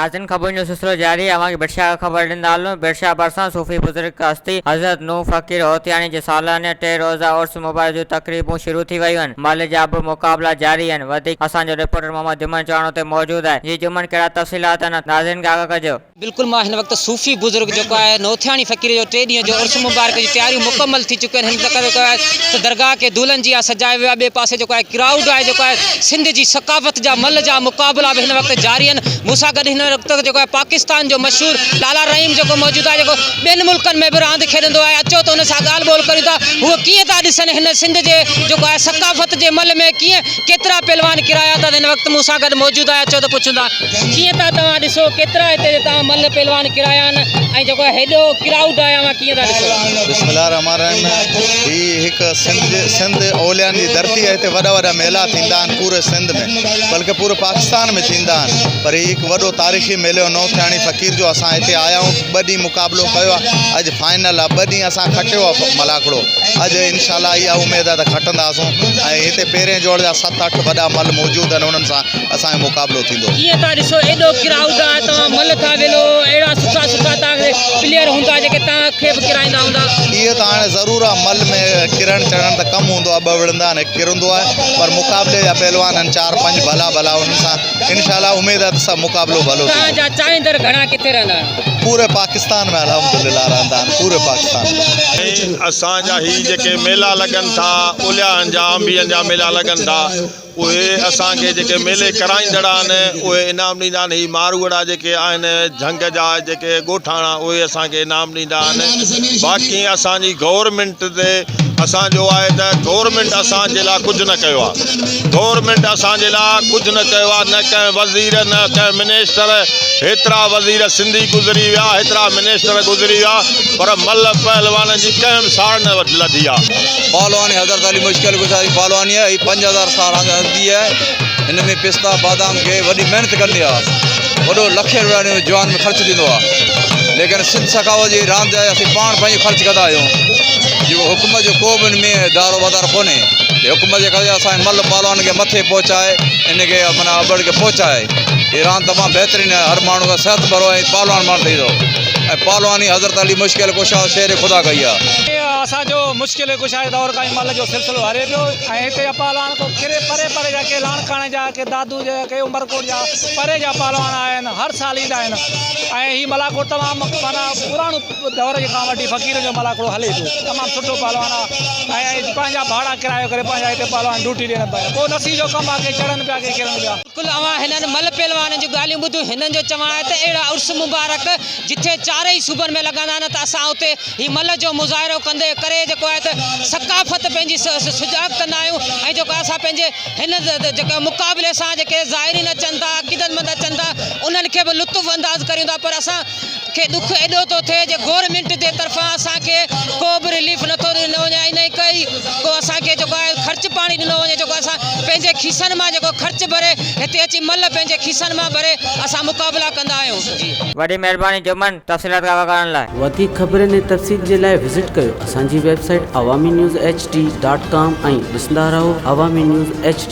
ناظرين خبرن جو سلسلو جاري آهي اوهان کي ڀٽ شاهه کان خبر ڏيندا هلون ڀٽ شاهه ڀرسان صوفي بزرگ هستي حضرت نوح فقير هوٿياڻي جي سالانه ٽي روزه عرس مبارڪ جون تقريبون شروع ٿي ويون آهن ملهه جا به مقابلا جاري آهن وڌيڪ اسان جو رپورٽر محمد جمن چواڻ اتي موجود آهي جي جمن ڪهڙا تفصيلات آهن ناظرين کي آگاهه ڪجو. بلڪل مان هن وقت صوفي بزرگ جيڪو آهي نوٿياڻي فقير جو ٽي ڏينهن جو عرس مبارڪ جون تياريون مڪمل ٿي چڪيون آهن هن تڪ جيڪو آهي ته درگاهه کي دولهن جيان سجايو ويو آهي ٻئي پاسي جيڪو آهي ڪرائوڊ آهي جيڪو آهي سنڌ جي ثقافت جا ملهه جا مقابلا به هن وقت جاري آهن مون سان گڏ هن وقت جيڪو آهي پاڪستان جو مشهور لالا رحيم جيڪو موجود آهي جيڪو ٻين ملڪن ۾ به راند کيڏندو آهي اچو ته ان سان ڳالهه ٻولهه ڪريون ٿا هو ڪيئن ٿا ڏسن هن سنڌ جي جيڪو آهي ثقافت جي ملهه ۾ ڪيئن ڪيترا پهلوان ڪرايا ٿا هن وقت مون سان گڏ موجود آهي اچو ته پڇون ٿا. ڪيئن ٿا توهان ڏسو ڪيترا هتي توهان ملهه پهلوان ڪرايا آهن ۽ جيڪو هيڏو ڪرائوڊ آهي اوهان ڪيئن ٿا ڏسو. بسم الله الرحمٰن الرحيم هي هڪ سنڌ جي سنڌ اوليائن جي ڌرتي آهي هتي وڏا وڏا ميلا ٿيندا آهن پوري سنڌ ۾ بلڪه پوري پاڪستان ۾ ٿيندا آهن پر هي هڪ وڏو تاريخي ميلو نو ٿياڻي فقير جو اسان هتي آيا آهيون ٻه ڏينهن مقابلو ڪيو آهي اڄ فائنل آهي ٻه ڏينهن اسان کٽيو آهي ملاکڙو اڄ انشاء الله اها اميد آهي ته کٽنداسون ۽ هتي پهرين جوڙ جا ست اٺ وڏا مل موجود آهن انهن سان اسان جو مقابلو ٿيندو. ڪيئن ٿا ڏسو ايڏو ڪرائوڊ آهي توهان ملهه ٿا ويلو اهڙا سٺا سٺا توهان کي پليئر هوندا جيڪي توهان کي به ڪرائيندا هوندا. اهو ته هاڻي ضرور آهي ملهه ۾ ڪرڻ چڙهڻ ته ڪم هوندو آهي ٻه وڙهندا آهن هڪ ڪرندو آهي پر مقابلي جا پهلوان آهن چار پنج ڀلا ڀلا انهن سان انشاء الله اميد آهي ته سڀ مقابلو ڀلو ٿيندو. توهان جا چاهيندڙ گهڻا ڪٿي رهندا آهن؟ پوري پاڪستان ۾ الحمدلله رهندا آهن پوري پاڪستان ۾. ۽ اسان جا هي جيڪي ميلا لڳن ٿا اوليائن جا انبين جا ميلا لڳن ٿا اهي اسان کي جيڪي ميلي ڪرائيندڙ آهن اهي انعام ڏيندا آهن هي ماروئڙا جيڪي آهن جهنگ جا جيڪي ڳوٺاڻا اهي اسان کي انعام ڏيندا آهن باقي اسان جي گورنمينٽ تي اسان جو آهي ته گورنمينٽ اسان جي لاء ڪجهه نه ڪيو آهي گورنمينٽ اسان جي لاء ڪجهه نه ڪيو آهي نه ڪنهن وزير نه ڪنهن منسٽر هيترا وزير سنڌي گذري ويا هيترا منسٽر گذري ويا پر مل پهلوانن جي ڪنهن به ساڙ نه لڌي آهي. پهلواني حضرت علي مشڪل ڪشا جي پهلواني آهي. هي 5000 سال راند هلندي آهي. هن ۾ پستا بادام کي وڏي محنت ڪندي آهي. وڏو لکين روپيا هن ۾ جوان ۾ خرچ ٿيندو آهي. ليڪن سنڌ سخاوت جي راند آهي اسين پاڻ پنهنجو خرچ ڪندا آهيون. جيڪو حڪومت جو ڪو به هن ۾ دارو مدار ڪونهي. حڪومت جي کي اسان مل پهلوان کي مٿي پهچائي ان کي معنيٰ ابڙ کي پهچائي. هي راند تمام بهترين آهي. هر ماڻهو کي صحت ڀرو ۽ پهلوان ماڻهو ٺهي ٿو. ۽ پهلواني حضرت علي مشڪل ڪشا شير خدا ڪئي آ. اسان جو مشڪل ڪشا جي دور کان ئي ملهه جو سلسلو هلي پيو ۽ هتي جا پهلوان ڪو ڪري پري پري جا ڪي لاڙڪاڻي جا ڪي دادو جا ڪي عمرڪوٽ جا پري جا پهلوان آيا آهن هر سال ايندا آهن ۽ هي ملاکڙو تمام معنيٰ پراڻو دور جي کان وٺي فقيرن جو ملاکڙو هلي پيو تمام سٺو پهلوان آ ۽ پنهنجا ڀاڙا ڪرايو ڪري پنهنجا هتي پهلوان ڊيوٽي ڏين پيا پوء نصيب جو ڪم آ ڪي چڙهن پيا ڪي ڪرن پيا. بلڪل اوهان هنن مل پهلوانن جون ڳالهيون ٻڌيون هنن جو چوڻ آهي ته اهڙا عرس مبارڪ جٿي چارئي صوبن ۾ لڳندا آهن ته اسان اتي هي ملهه جو مظاهرو ڪندي ڪري جيڪو آهي ته ثقافت پنهنجي سجاڳ ڪندا آهيون ۽ جيڪو اسان پنهنجي هن جيڪي مقابلي سان جيڪي زائرين اچن ٿا عقيدتمند اچن ٿا انهن کي به لطف انداز ڪريون ٿا پر اسان کي ڏک ايڏو ٿو ٿئي جي گورنمينٽ جي طرفان اسان کي ڪو به رليف نٿو ڏنو وڃي ۽ نه ئي ڪئي ڪو اسان کي جيڪو آهي خرچ پاڻي ڏنو وڃي جيڪو اسان پنهنجي کيسن مان جيڪو خرچ ڀري هتي اچي ملهه پنهنجي کيسن مان ڀري اسان مقابلا ڪندا آهيون جي. وڏي مهرباني جمن تفصيلات آگاهه ڪرڻ لاء. وڌيڪ خبرن ۽ تفصيل جي لاء وزٽ ڪيو اسان جي website Awami news H D dot com ۽ ڏسندا رهو عوامي نيوز ايڇ ڊي.